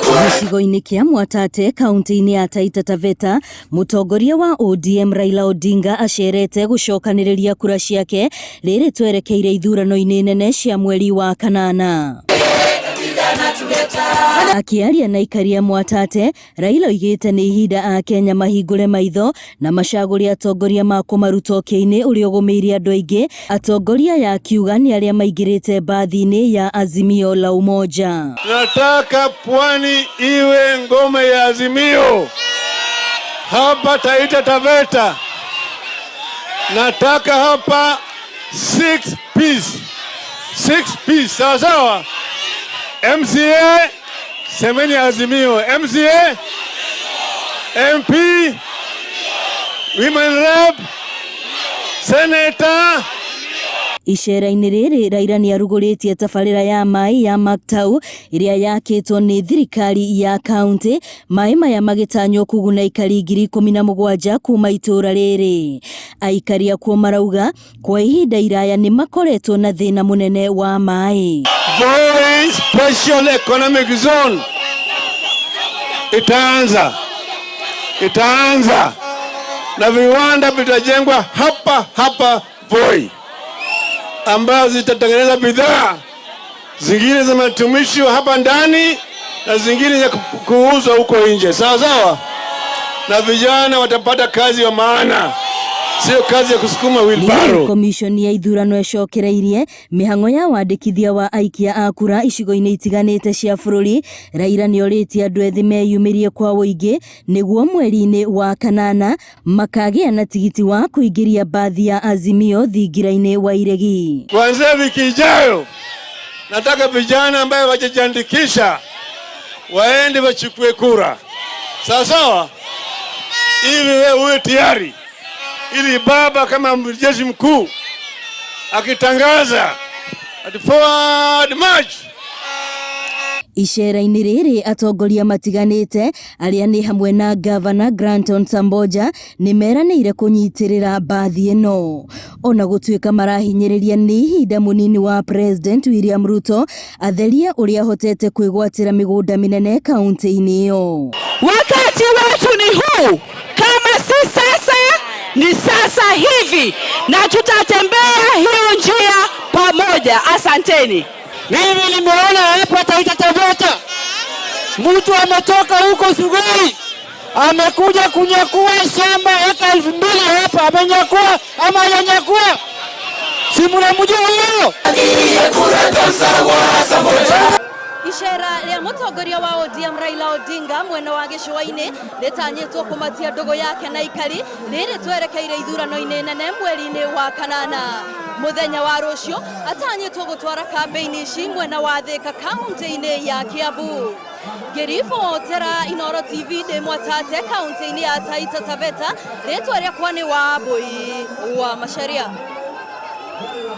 Gĩcigo-inĩ kĩa Mwatate kaunti-inĩ ya Taita Taveta, mũtongoria wa ODM Raila Odinga acerete gũcokanĩrĩria kura ciake rĩrĩ twerekeire ithurano-inĩ nene cia mweri wa kanana. Akĩaria na aikari a Mwatate, Raila oigĩte nĩ ihinda Akenya mahingũre maitho na macagũre atongoria ma kũmaruta ũkĩa-inĩ ũrĩa ũgũmĩire andũ aingĩ. Atongoria aya akiuga nĩ arĩa maingĩrĩte mbathi-inĩ ya Azimio la Umoja. Tunataka pwani iwe ngome ya Azimio. Hapa Taita Taveta nataka hapa 6 piece. 6 piece, sawa sawa. MCA semeni Azimio, MCA, MP, Women Rep, Senator. Icera-inĩ rĩrĩ Raila nĩ arugũrĩtie tabarĩra ya maĩ ya Maktau ĩrĩa yakĩtwo nĩ thirikari ya kaunti, maĩ maya magĩtanywo kũguna aikari 17,000 kuma itũra rĩrĩ. Aikari akuo marauga kwa ihinda iraya nĩ makoretwo na thĩna mũnene wa maĩ. Voi Special Economic Zone itaanza na viwanda vitajengwa hapa hapa Voi, ambazo zitatengeneza bidhaa zingine za matumishi hapa ndani na zingine za kuuzwa huko nje, sawa sawa, na vijana watapata kazi ya maana, sio kazi ya kusukuma wheelbarrow. Komishoni ya ithurano ĩcokereirie mĩhang'o ya wandĩkithia wa aikia a kura icigo-inĩ itiganĩte cia bũrũri. Raila nĩorĩtie andũ ethĩ meyumĩrie kwa ũingĩ nĩguo mweri-inĩ wa kanana makagĩa na tigiti wa kũingĩria mbathi ya Azimio thingira-inĩ wa iregi. Kuanzia wiki ijayo, nataka vijana ambayo hawajajiandikisha waende wachukue kura, sawa sawa, ili wewe uwe tayari, ili baba kama amiri jeshi mkuu akitangaza ati forward march. Icera-inĩ rĩrĩ atongoria matiganĩte arĩa nĩ hamwe na Gavana Granton Samboja nĩ meranĩire kũnyitĩrĩra mbathi ĩno. Ona gũtuĩka marahinyĩrĩria nĩ ihinda mũnini wa President William Ruto atherie ũrĩa ahotete kwĩgwatĩra mĩgũnda mĩnene kaunti-inĩ ĩyo. Wakati wetu ni huu, kama si sasa ni sasa hivi, na tutatembea hiyo njia pamoja. Asanteni. Mimi nimeona hapa Taita Taveta mtu ametoka huko Sugoi amekuja kunyakua shamba eka 2000 hapa, amenyakua ama hajanyakua? Si mnamjua huyo? Icera rĩa mũtongoria wa ODM Raila Odinga mwena wa gĩcũa-inĩ rĩtanyĩtwo kũmatia ndũgũ yake na aikari rĩrĩ twerekeire ithurano-inĩ nene mweri-inĩ wa kanana. Mũthenya wa rũciũ atanyĩtwo gũtwara kambĩini ici mwena wa Thĩka kaunti-inĩ ya Kiambu. Ngĩribotera Inooro TV ndĩ Mwatate kaunti-inĩ ya Taita Taveta, rĩtwa rĩakwa nĩ Wambui wa Macharia.